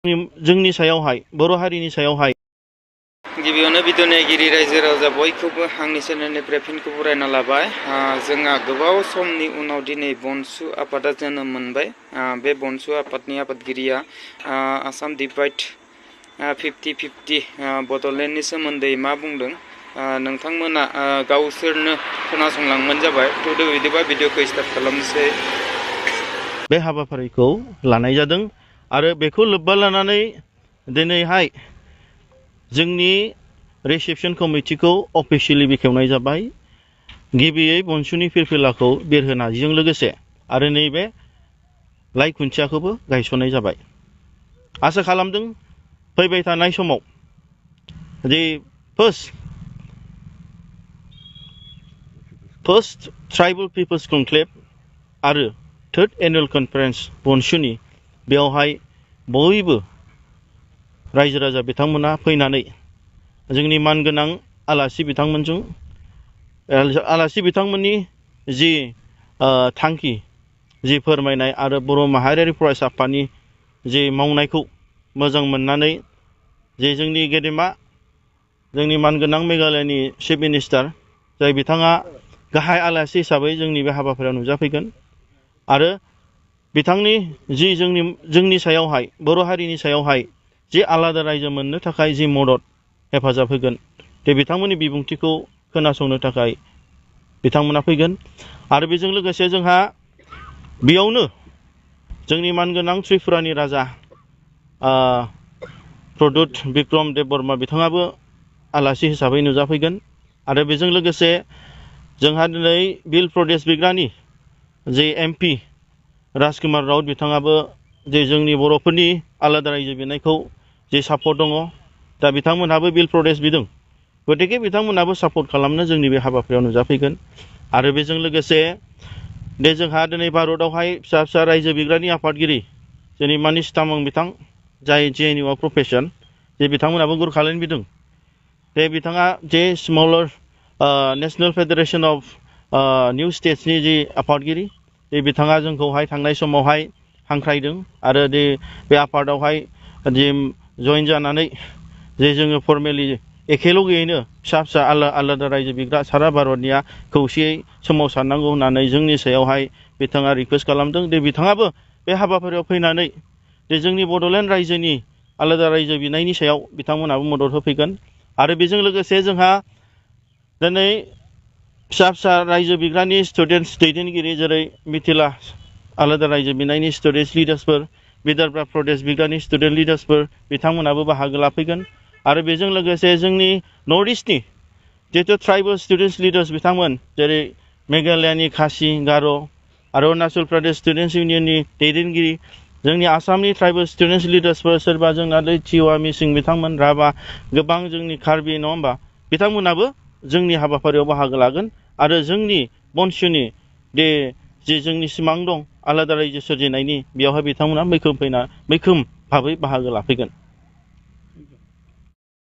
जोंनि सायावहाय बर' हारिनि सायावहाय गिबियावनो बिदुनायगिरि रायजो राजा बयखौबो आंनि चेनेलनिफ्राय फिनखौ बरायना लाबाय। जोंहा गोबाव समनि उनाव दिनै बनसु आफादा जोनोम मोनबाय। बे बनसु आफादनि आफादगिरिया आसाम डिभाइड 50-50 बड'लेण्डनि सोमोन्दै मा बुंदों नोंथांमोना गावसोरनो खोनासंलांबानो जाबाय। थुदो बिदिबा भिडिअखौ स्टार्ट खालामनोसै। बे हाबाफारिखौ लानाय जादों आरो बेखौ लोब्बा लानानै दिनैहाय जोंनि रिसेपसन कमिटिखौ अफिसियेलि बेखेवनाय जाबाय। गिबियै बनसुनि फिरफिलाखौ बिरहोनायजों लोगोसे आरो नैबे लाइ खुन्थियाखौबो गायसननाय जाबाय। आसा खालामदों फैबाय थानाय समाव दि फार्स्ट ट्राइबल पिपल्स कनक्लेव आरो थर्ड एनुअल कनफारेन्स बनसुनि बेवहाय बयबो रायजो राजा बिथांमोना फैनानै जोंनि मानगोनां आलासि बिथांमोननि जि थांखि जि फोरमायनाय आरो बर' माहारियारि फरायसा आफादनि जि मावनायखौ मोजां मोननानै जे जोंनि गेदेमा जोंनि मानगोनां मेघालयनि चिफ मिनिस्टार जाय बिथाङा गाहाय आलासि हिसाबै जोंनि बे हाबाफारियाव नुजाफैगोन आरो बिथांनि जि जोंनि सायावहाय बर' हारिनि सायावहाय जि आलादा रायजो मोननो थाखाय जि मदद हेफाजाब होगोन बे बिथांमोननि बिबुंथिखौ खोनासंनो थाखाय बिथांमोना फैगोन। आरो बेजों लोगोसे जोंहा बेयावनो जोंनि मानगोनां त्रिपुरानि राजा प्रदुत बिक्रम देब बर्मा बिथाङाबो आलासि हिसाबै नुजाफैगोन। आरो बेजों लोगोसे जोंहा दिनै बिल प्रदेश बिग्रानि जे MP राजकुमार राउत बिथाङाबो जे जोंनि बर'फोरनि आलादा रायजो बिनायखौ जे सापर्ट दङ दा बिथांमोनहाबो बिल प्रदेश बिदों गतिके बिथांमोनहाबो सापर्ट खालामनो जोंनि बे हाबाफारियाव नुजाफैगोन। आरो बेजों लोगोसे दे जोंहा दिनै भारतआवहाय फिसा फिसा रायजो बिग्रानि आफादगिरि जोंनि मानिस तामां बिथां जाय JNU प्रफेसन जे बिथांमोनहाबो गुरखालायनो बिदों बे बिथाङा जे स्मलार नेशनेल फेडारेशन अफ निउ स्टेट्सनि जि आफादगिरि बे बिथाङा जोंखौहाय थांनाय समावहाय हांख्रायदों आरो बे आफादावहाय जे जइन जानानै जे जोङो फर्मेलि एखेलगैयैनो फिसा फिसा आलादा रायजो बिग्रा सारा भारतनिया खौसेयै सोमावसारनांगौ होननानै जोंनि सायावहाय बिथाङा रिकुवेस्ट खालामदों। दे बिथाङाबो बे हाबाफारियाव फैनानै जे जोंनि बड'लेण्ड रायजोनि आलादा रायजो बिनायनि सायाव बिथांमोनहाबो मदद होफैगोन। आरो बेजों लोगोसे जोंहा दिनै फिसा फिसा रायजो बिग्रानि स्टुडेन्टस दैदेनगिरि जेरै मिथिला आलादा रायजो बिनायनि स्टुडेन्टस लिडार्सफोर विदर्भा प्रदेश बिग्रानि स्टुडेन्ट लिडार्सफोर बिथांमोनाबो बाहागो लाफैगोन। आरो बेजों लोगोसे जोंनि नर्थ इस्टनि जिहेतु ट्राइबल स्टुडेन्टस लिडार्स बिथांमोन जेरै मेघालयानि खासि गार' आरो अरुणाचल प्रदेश स्टुडेन्टस इउनियननि दैदेनगिरि जोंनि आसामनि ट्राइबल स्टुडेन्टस लिडार्सफोर सोरबा जोंना टिवा मिसिं बिथांमोन राभा गोबां जोंनि कार्बि नङा होमबा बिथांमोनाबो जोंनि हाबाफारियाव बाहागो लागोन। आरो जोंनि बनसुनि जे जोंनि सिमां दं आलादा रायजो सोरजिनायनि बेयावहाय बिथांमोना मैखोम भाबै बाहागो लाफैगोन।